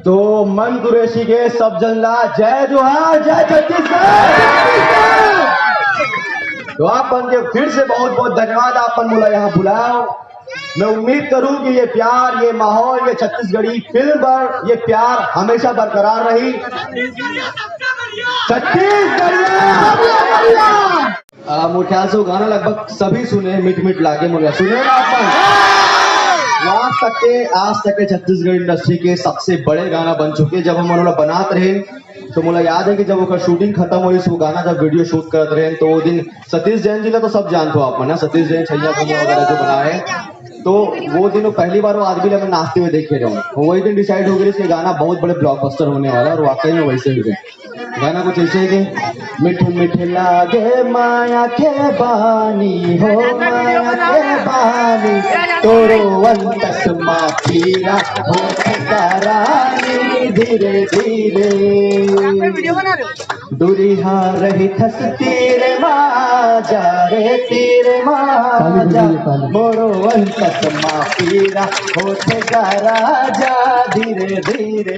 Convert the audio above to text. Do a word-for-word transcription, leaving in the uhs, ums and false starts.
तो मन कुरैशी के सब जन ला जय जोहार, जय छत्तीसगढ़। तो आप मन के फिर से बहुत बहुत धन्यवाद, आप मन मोला यहाँ बुलाओ। मैं उम्मीद करूं कि ये प्यार, ये माहौल, ये छत्तीसगढ़ी फिल्म पर ये प्यार हमेशा बरकरार रही। छत्तीसगढ़िया। आ, मोर ख्याल से वो गाना लगभग सभी सुने हैं, मिठ मिठ लागे मुरला। सुने ना आप मन? वो आज तक के, आज तक के छत्तीसगढ़ इंडस्ट्री के सबसे बड़े गाना बन चुके हैं। जब हम उन्होंने बनात रहे तो मोला याद है कि जब ओकर शूटिंग खत्म होइस, वो गाना जब वीडियो शूट करत रहे तो वो दिन सतीश जैन जी ला तो सब जानत हो आप मन ना, सतीश जैन छैया भुइयां वगैरह जो बनाए हैं, तो वो दिन वो पहली बार वो आदमी ला मैं नाचते हुए देखे रहूँ। तो वही दिन डिसाइड हो गई कि गाना बहुत बड़े ब्लॉकबस्टर होने वाला है और वाकई में वैसे ही हुए। गाना कुछ ऐसे है कि मिठ मिठ लागे माया के बानी हो, माया के बानी, तोरो अंतस मा पीरा होत करानी धीरे धीरे। दूरिहा रहिथस तीर मा जा रे, तीर मा जा, मोरो अंतस मा पीरा होत करानी धीरे धीरे।